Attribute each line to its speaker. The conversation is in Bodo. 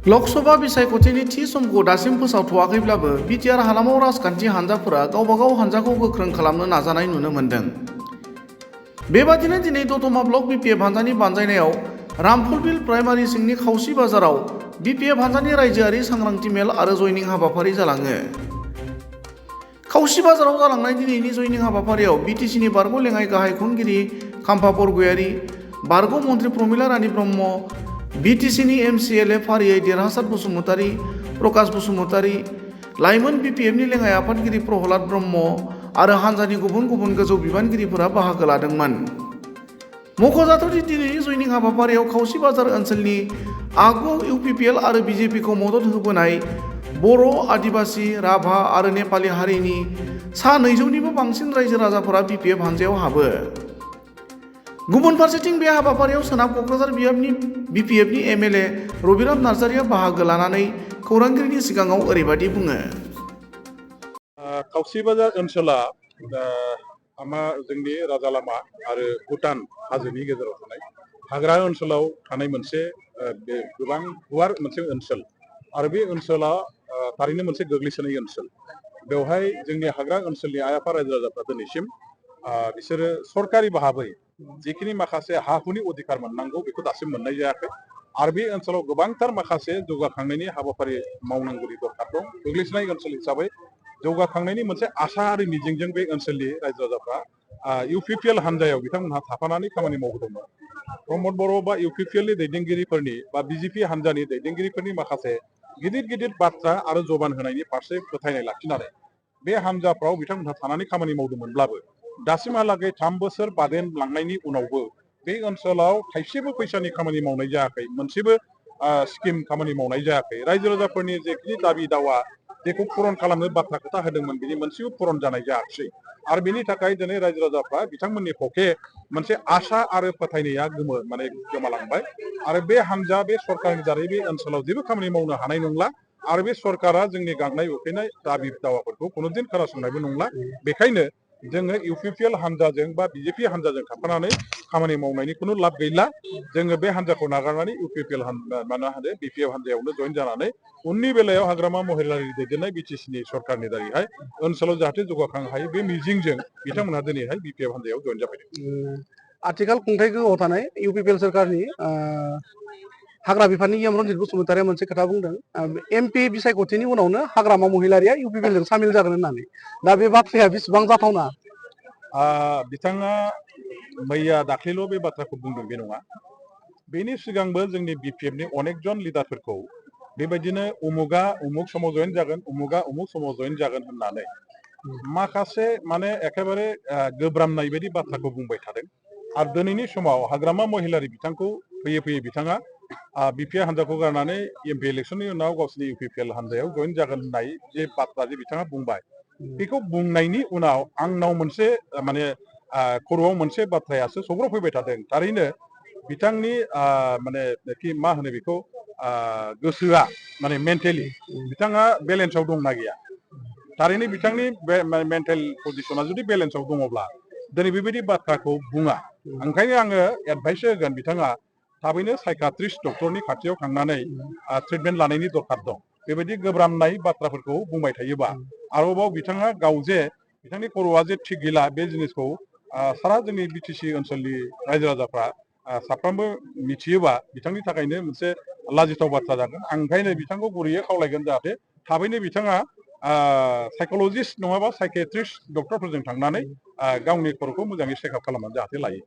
Speaker 1: लकसभा बिसायख'थिनि थि समखौ दासिम फोसावथ'वाखैब्लाबो बिटिआर हालामाव राजखान्थि हानजाफोरा गावबागाव हानजाखौ गोख्रों खालामनो नाजानाय नुनो मोन्दों। बेबादिनो दिनै दतमा ब्लक बिपिएफ हानजानि बानजायनायाव रामफलबिल प्राइमारि सिंनि खावसि बाजाराव बिपिएफ हानजानि रायजोआरि सांग्रांथि मेल आरो जयनिं हाबाफारि जालाङो। खावसि बाजाराव जालांनाय दिनैनि जयनिं हाबाफारियाव बिटिसिनि बारग' लेङाइ गाहाय खुंगिरि खाम्फा बरगयारि, बारग' मन्त्रि प्रमिला रानी ब्रह्म, बिटिसिनि एमसिएलए फारियै देरहासार बसुमतारी, प्रकाश बसुमतारी, लाइमोन बिपिएफनि लेङाइ आफादगिरि प्रहलाद ब्रह्म आरो हानजानि गुबुन गुबुन गोजौ बिबानगिरिफोरा बाहागो लादोंमोन। मख'जाथावदि दिनैनि जयनिं हाबाफारियाव खावसि बाजार ओनसोलनि आगुआव इउपिपिएल आरो बिजेपिखौ मदद होबोनाय बर', आदिबासि, राभा आरो नेपालि हारिनि सा 200निबो बांसिन रायजो राजाफोरा बिपिएफ हानजायाव हाबो। गुबुन फारसेथिं बे हाबाफारियाव सोनाब क'क्राझार बिपिएफनि एमएलए रबिराम नार्जारिया बाहागो लानानै खौरांगिरिनि सिगाङाव ओरैबादि बुङो।
Speaker 2: खावसि बाजार ओनसोला जोंनि राजालामा आरो भुटान हाजोनि गेजेराव थानाय हाग्रा ओनसोलाव थानाय मोनसे गोबां गुवार मोनसे ओनसोल आरो बे ओनसोला थारैनो मोनसे गोग्लैसोनाय ओनसोल। बेवहाय जोंनि हाग्रा ओनसोलनि आइ आफा रायजो राजाफ्रा दिनैसिम बिसोरो सरकारि भाबै जिखिनि माखासे हा हुनि अधिकार मोननांगौ बेखौ दासिम मोननाय जायाखै आरो बे ओनसोलाव गोबांथार माखासे जौगाखांनायनि हाबाफारि मावनांगौनि दरकार दं। गोग्लैसोनाय ओनसोल हिसाबै जौगाखांनायनि मोनसे आसा आरो मिजिंजों बे ओनसोलनि रायजो राजाफ्रा इउपिपिएल हानजायाव बिथांमोनहा थाफानानै खामानि मावदोंमोन। प्रमद बर' बा इउपिपिएलनि दैदेनगिरिफोरनि बा बिजेपि हानजानि दैदेनगिरिफोरनि माखासे गिदिर गिदिर बाथ्रा आरो जबान होनायनि फारसे फोथायनाय लाखिनानै बे हानजाफ्राव बिथांमोनहा थानानै खामानि मावदोंमोनब्लाबो दासिमहालागै 3 बोसोर बाबेनलांनायनि उनावबो बे ओनसोलाव थाइसेबो फैसानि खामानि मावनाय जायाखै, मोनसेबो स्किम खामानि मावनाय जायाखै। रायजो राजाफोरनि जेखिनि दाबि दावा बेखौ पुरन खालामनो बाथ्रा खोथा होदोंमोन बिनि मोनसेबो पुरन जानाय जायाखिसै आरो बेनि थाखाय दिनै रायजो राजाफ्रा बिथांमोननि पके मोनसे आसा आरो फोथायनाया गोमालांबाय आरो बे हानजा बे सरकारनि दारै बे ओनसोलाव जेबो खामानि मावनो हानाय नंला आरो बे सरकारा जोंनि गांनाय उखैनाय दाबि दावाफोरखौ कुनुदिन खोनासंनायबो नंला। बेखायनो जोङो इउपिपिएल हानजाजों बा बिजेपि हानजाजों थाफानानै खामानि मावनायनि खुनु लाब गैला। जोङो बे हानजाखौ नागारनानै इउपिपिएल बिपिएफ हानजायावनो जइन जानानै उननि बेलायाव हाग्रामा महिलारि दैदेननाय बिटिसिनि सरकारनि दारैहाय ओनसोलाव जाहाथे जौगाखांनो हायो बे मिजिंजों बिथांमोनहा दिनैहाय बिपिएफ हानजायाव जइन जाफैदों।
Speaker 3: आथिखाल खुंथाय गोहोआव थानाय इउपिपिएल सरकारनि हाग्रा बिफाननि रनजित बसुमतारिया मोनसे खोथा बुंदों, एमपि बिसायख'थिनि उनावनो हाग्रामा महिलारिया इउपिपिएलजों सामिल जागोन होननानै। दा बे बाथ्राया बेसेबां जाथावना?
Speaker 2: बिथाङा मैया दाख्लैल' बे बाथ्राखौ बुंदों बे नङा। बेनि सिगांबो जोंनि बिपिएफनि अनेकजन लिडारफोरखौ बेबायदिनो उमुगा उमुग समाव जइन जागोन, उमुगा उमुग समाव जइन जागोन होननानै माखासे एखेबारे गोब्रामनाय बायदि बाथ्राखौ बुंबाय थादों आरो दिनैनि समाव हाग्रामा महिलारि बिथांखौ फैयै फैयै बिथाङा बिपिएफ हानजाखौ गारनानै एमपि इलेक्सननि उनाव गावसिनि इउपिपिएल हानजायाव जइन जागोन होननाय जे बाथ्रा जे बिथाङा बुंबाय, बेखौ बुंनायनि उनाव आंनाव मोनसे खर'आव मोनसे बाथ्रायासो सौग्रावफैबाय थादों। थारैनो बिथांनि मा होनो बेखौ गोसोआ मेन्टेलि बिथाङा बेलेन्सआव दंना गैया। थारैनो बिथांनि मेन्टेल पजिसना जुदि बेलेन्सआव दङब्ला दिनै बेबायदि बाथ्राखौ बुङा। ओंखायनो आङो एडभाइस होगोन बिथाङा थाबैनो साइकाट्रिस्ट डक्टरनि खाथियाव थांनानै ट्रिटमेन्ट लानायनि दरकार दं। बेबायदि गोब्रामनाय बाथ्राफोरखौ बुंबाय थायोबा आरोबाव बिथाङा गाव जे बिथांनि खर'आ जे थिग गैला बे जिनिसखौ सारा जोंनि बिटिसि ओनसोलनि रायजो राजाफ्रा साफ्रोमबो मिथियोबा बिथांनि थाखायनो मोनसे लाजिथाव बाथ्रा जागोन। आं ओंखायनो बिथांखौ गुरैयै खावलायगोन जाहाथे थाबैनो बिथाङा साइक'लजिस्ट नङाबा साइकेट्रिस्ट डक्टरफोरजों थांनानै गावनि खर'खौ मोजाङै चेकआप खालामनानै जाहाथे लायो।